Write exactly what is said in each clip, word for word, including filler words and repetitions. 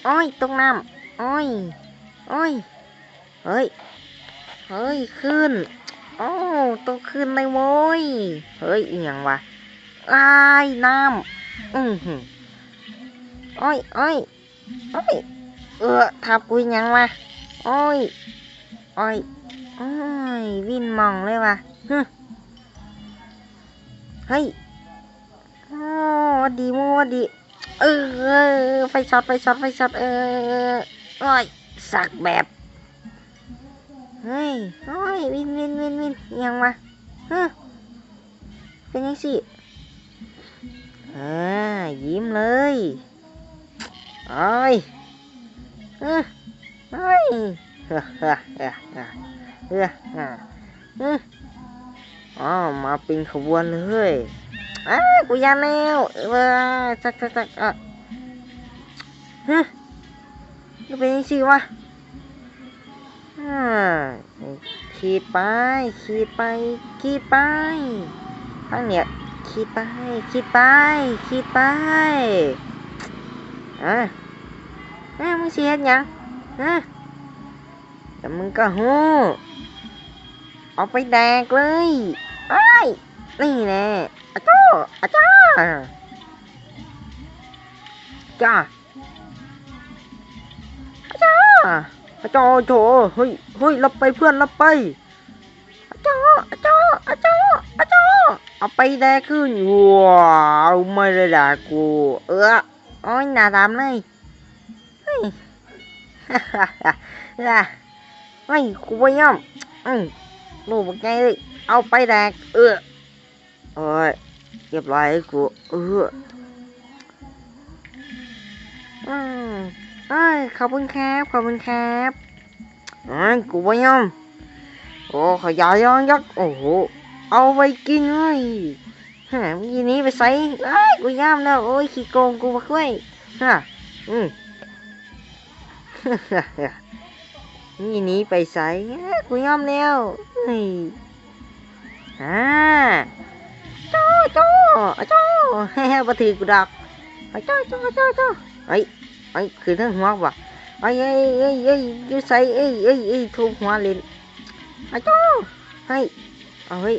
โอ้ย ตกน้ำ โอ้ย โอ้ย เฮ้ย เฮ้ย ขึ้น โอ้ ตกขึ้นเลยโว้ย เฮ้ย อีหยังวะ อ้าย น้ำ อือหือ โอ้ย โอ้ย โอ้ย เออ ทับกูอีหยังวะ โอ้ย โอ้ย โอ้ย วินหม่องเลยวะ ฮึ เฮ้ย โอ้ หวัดดีหมู่ หวัดดี เออ ไฟช็อต ไฟช็อต ไฟช็อต เออ โอ้ย สักแบบ เฮ้ย โอ้ย วิน วิน วิน วิน อีหยังวะ ฮะ เป็นจั่งซี้ เออ ยิ้มเลย โอ้ย เออ โอ้ย เออ เออ เออ เออ เออ เออ อ๋อ มาเป็นขบวนเลย อ้า กูย่านแล้ว เออ จัก จัก จัก อ่ะ ฮะ มันเป็นจั่งซี้วะ อ่า ขีดไป ขีดไป ขีดไป ทางเนี่ย ขีดไป ขีดไป ขีดไป อ่ะ อ่ะ มึงสิเฮ็ดหยัง ฮะ แต่มึงก็ฮู้ เอาไปแดกเลย อ้าย นี่แน่ อะโจ้ อะจ้า จ้า อะจ้า อะจ้า โจ้ เฮ้ย เฮ้ย รับไปเพื่อน รับไป อะจ้า อะจ้า อะจ้า อะจ้า เอาไปแดกคืน ว้าว ไม่ได้ด่ากู เออ โอ้ย หน้าดำเลย เฮ้ย เฮ้ย กูบ่ยอม อืม ลูกบักใหญ่เลย เอาไปแดก เออ โอ้ย เรียบร้อยกู เออ อืม เอ้ย ขอบคุณครับ ขอบคุณครับ อืม กูบ่ยอม โอ้ ขยะย้อนยักษ์ โอ้โห เอาไปกินเลย ฮะ มึงสิหนีไปไส เอ้ย กูย่านแล้ว โอ้ย ขี้โกงกูบักเว้ย ฮะ อืม มึงสิหนีไปไส เอ้ย กูย่านแล้ว เฮ้ย อ่า โจ้ โจ้ โจ้ บ่ถืกกูดอก โจ้ โจ้ โจ้ โจ้ เฮ้ย เฮ้ย ขึ้นเทิงหัวว่ะ เฮ้ย เฮ้ย เฮ้ย เฮ้ย อยู่ไส เอ้ย เอ้ย เอ้ย ทุบหัวเล่น อะโจ้ เฮ้ย เอาเฮ้ย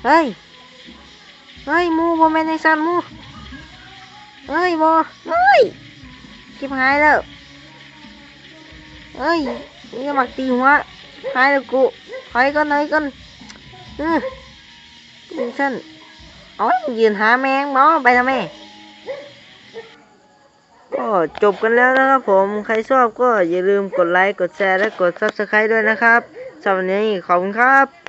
เฮ้ย เฮ้ย หมู่ บ่แม่นจั่งซั้นหมู่ เฮ้ย บ่ เฮ้ย ชิบหายแล้ว เฮ้ย มึงอย่ามักตีหัว หายแล้วกู ถอยก่อน ถอยก่อน เออ จั่งซั้น เอา มึงยืนหาแม่งบ่ ไปทำไม ก็จบกันแล้วนะครับผม ใครชอบก็อย่าลืมกดไลค์ กดแชร์ และกด Subscribe ด้วยนะครับ สำหรับวันนี้ขอบคุณครับ